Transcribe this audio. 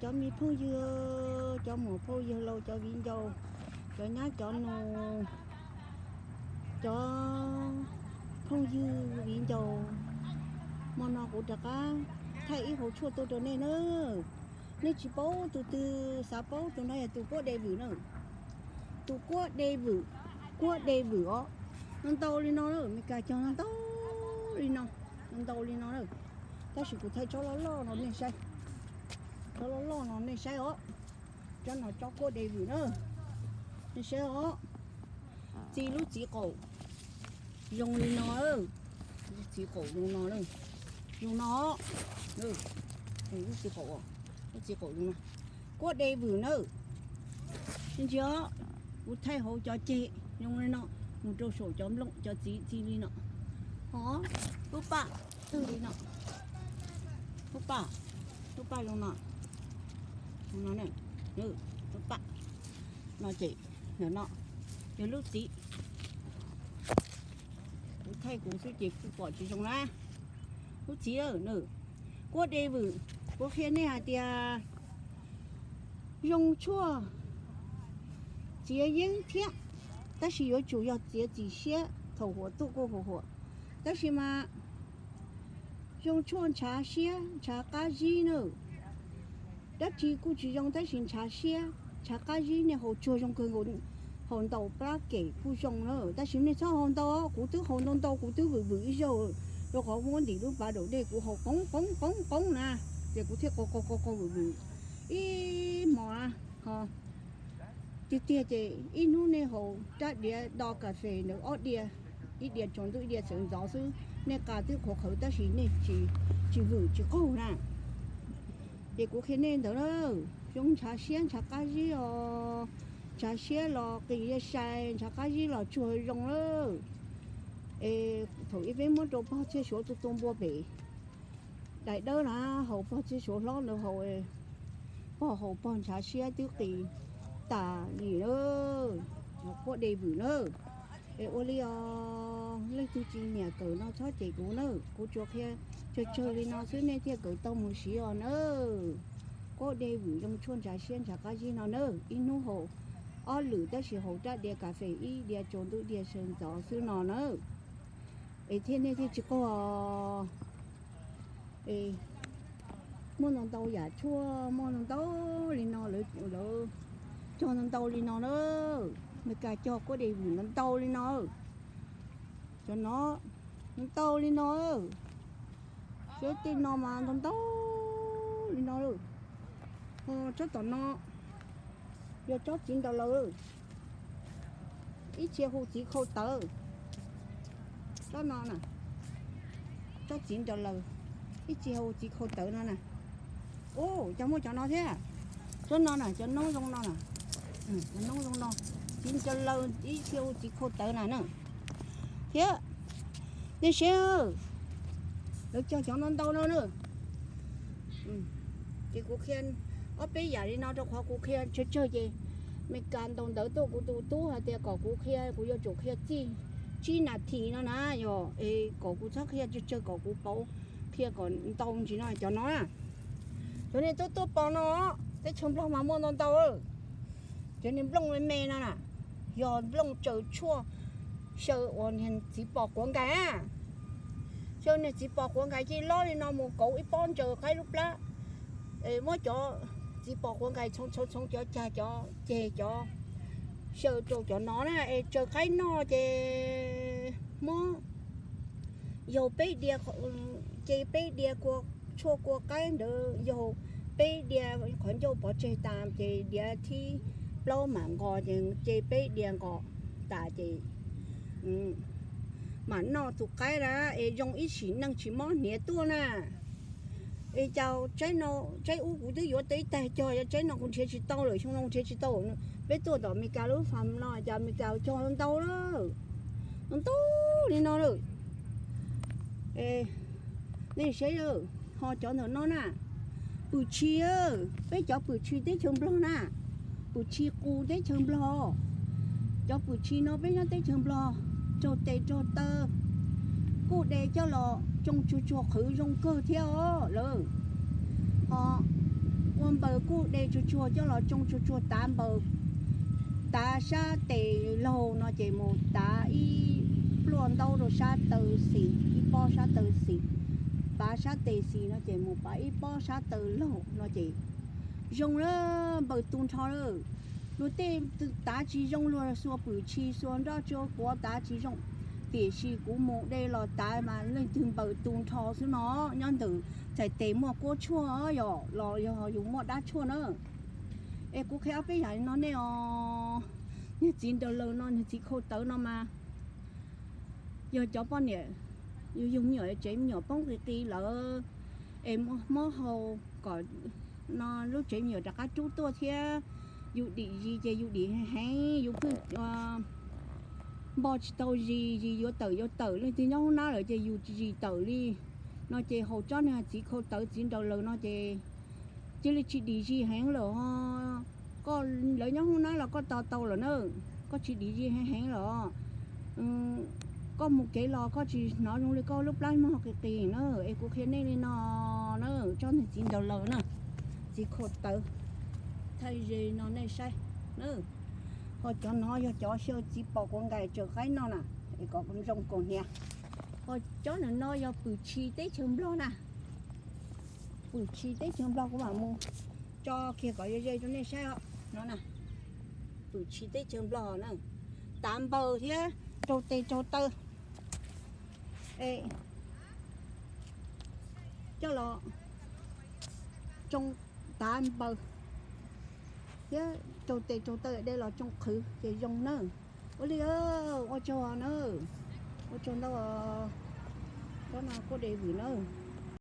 Cov me phooj ywg, cov muam phauj yawg laus, cov viv ncaus, cov nyab cov nus, cov phooj ywg viv ncaus, hmo no kuv rov qab thaij ib hauv tshuaj tuaj rau nej na. Nej tsis paub tus twg xav paub, tus no yog tus kuab de vwm na. Tus kuab de vwm, kuab de vwm os. No ntau li no na, Meskas cog no ntau li no, no ntau li no na. Tab sis kuv thaij tsob loj loj no nej saib, tsob loj loj no nej saib os. Tsob no tsob kuab de vwm na, nej saib os. Txi lub txiv qaum zoo li no, txiv qaum zoo no, zoo no, lub txiv qaum, lub txiv qaum zoo no, kuab de vwm na. Sib ntsib os, kuv thaij hauv cov ceg zoo li no mus rau saum cov nplooj cov txiv txi li no. Ho lub paj twg li no, lub paj, lub paj zoo no, zoo no, lub paj no ces, no, yog lub txiv. Kuv thaij kuv xwb ces kuv pom tsis zoo na. Lub txiv, kuab de vwm, kuv qhia nej hais tias zoo tshuaj txiav yeeb thiab, tab sis yuav tsum yog txiav txim siab thaum huam tuaj kuj huam huam. Tab sis mas zoo tshuaj ntshav siab ntshav qab zib na. Dab tsi kuj tsis zoo tab sis ntshav siab ntshav qab zib nej haus tsuag zoo kawg nkaus, haus ntau plab kem kuj zoo na. Tab sis nej txhob haus ntau, kuv twb haus ntau ntau kuv twb vwm vwm ib zaug, rau qhov muab ntim lub pas daum dej kuv haus qoob qoob qoob qoob na, ces kuv thiaj qau qau qau qau vwm vwm ib hmos na. Ho tiag tiag ces ib hnub nej haus rab diav do kas fes ntawd ob diav, ib diav tsaus ntuj ib diav sawv ntxov xwb, nej qa twb qhuav qhawv tab sis nej tsis vwm tsis qaug na. Ces kuv qhia nej ntawd na, zoo ntshav siab ntshav qab zib os, ntshav siab los qis sai, ntshav qab zib los tsuag zoo lawm. Es thaum ib peb muab rau pog Txhiaj Suav tus tua npua pem daim dawb na, haus pog Txhiaj Suav hlob ntawd haus, pog haus pog ntshav siab twb qis tas li lawm, kuab de vwm na. Es ua li os, leej twg tsis nyiam kawm no txhob cem kuv na, kuv tsuas qhia tsawg tsawg li no xwb nej thiaj kawm tau mus siv os na. Kuab de vwm zoo tshuaj ntshav siab ntshav qab zib no na, ib hnub haus ob lwm tab sis haus rab diav kas fes ib diav tsaus ntuj ib diav sawv ntxov xwb no na. Es thiaj nej thiaj tsis qaug os. Es muaj ntau ntau yam tshuaj, muaj ntau ntau li no, lawv cog ntau ntau li no na. Meskas cog kuab de vwm ntau ntau li no. Cov no ntau ntau li no. Cov tej no mas ntau ntau li no lawm. Ho tsob tom no yog tsob txiv nraws laws, ib txhia hu txiv khau tawv. Tsob no na, tsob txiv nraws laws, ib txhia hu txiv khau tawv no na. Ub, cov muaj cov no thiab. Tsob no na, cov noob zoo no na, cov noob zoo no, txiv nraws laws ib txhia hu txiv khau tawv na na. Thiab nej saib, lawv cog cov no ntau no na. Ces kuv qhia ob peb yam li no rau qhov kuv qhia tsawg tsawg ces Meskas ntaus ntawv tuaj kuv tus tub hais tias kom kuv qhia, kuv yuav tsum qhia txij tsib nas this no na, yog es kom kuv txhob qhia tsawg tsawg kom kuv pauv qhia kom ntau ntsis no cov no. Cov nej tuaj tuaj pom no, teb chaws Nplog mas muaj ntau ntau. Cov niag nplooj me me no na, yog nplooj tsaws tshuaj xyaw uas niag txiv pos quav nkais. Xyaw niag txiv pos quav nkais cia li loj li no mus kauv ib pob ntsaws qaib lub plab. Muab cov txiv pos quav nkais txhoov txhoov txhoov cov cag cov ceg cov xyaw rau cov no na es tsaws qaib noj ces muab yaug peb diav, ces peb diav kua, tshuaj kua qaib ntawd yaug peb diav qhov ncauj pov tseg tas ces diav thib plaub mam nqos ces ces peb diav nqos tas ces mam noj tus qaib na es zoo ib sim neej tsis mob hniav tuaj na. Es cas tsaib no, tsaib ub kuv twb yuav tau ib tag cog, yog tsaib no kuv nrhiav tsis tau lawm, xyoo no kuv nrhiav tsis tau. Peb tuaj tom Meskas lub fam no cas Meskas cog ntau lawm, ntau li no lawm. Nej saib, ho cov ntawm no na, pwm tshis, peb cov pwm tshis teb chaws Nplog na, pwm tshis qus teb chaws Nplog. Cov pwm tshis no peb nyob teb chaws Nplog raug tes raug taw kuj de coj los tsoo tsuag tsuag qhwv zoo kawg thiab os lawm. Ho ua Npaws kuj de tsuag tsuag coj los tsoo tsuag tsuag tav npaws, tav sab tes laug no ces mus tav ib pluaj ntaub rau sab taw xis, ib pob sab taw xis, pav sab tes xis no ces mus pav ib pob sab taw laug no ces zoo na, npaws tu nrho lawm. Luag tej tav tsis zoo, luag xuas pwm tshis xuas nroj tsuav quav tav tsis zoo, tiam sis kuv mus de los tav mas leej twg npaws tu nrho xwb no. Nyob ntawm txhais tes muaj kuab tshuaj yom, los yog yus muaj dab tshuaj na. Es kuv qhia ob peb yam no nej os. Niag txiv nraws laws no, niag txiv khau tawv no mas yog cov poj niam yus yug me nyuam tsev me nyuam poob qis qis lawm, es mob hau kom no lub tsev me nyuam rov qab rub tuaj thiab. Yus dim zis ces yus dim heev heev, yus pheej npo tsis tau zis, zis yuav tawm yuav tawm, leej twg nyob hoob nab lawm ces yus tsis zis tawm li. No ces haus tsob niag txiv khau tawv txiv nraws laws no ces cia li tsis dim zis heev lawm ho. Koj, lawv nyob hoob nab los koj tos tau lawm na, koj tsis dim zis heev heev los koj mus kev los koj tsis hnov zoo li koj lub plab muag qis qis na. Es kuv qhia nej li no na, tsob niag txiv nraws laws na, txiv khau tawv, thaij ze no nej saib na. Ho cov no yog cov xyaw txiv pom quav nqaim tsaws qaib noj na, es kom zoo kaus hniav. Ho cov no yog pwm tshis teb chaws Nplog na, pwm tshis teb chaws Nplog kuv mam mus tso kiag kom ze ze rau nej saib os. No na, pwm tshis teb chaws Nplog na, tav npaws thiab rau tes rau taw, es coj los tsoo tav npaws thiab rau tes rau taw de los tsoo qhwv ces zoo na. Ua li, ua tsaug na, ua tsaug ntau, tsob no kuj de vwm na.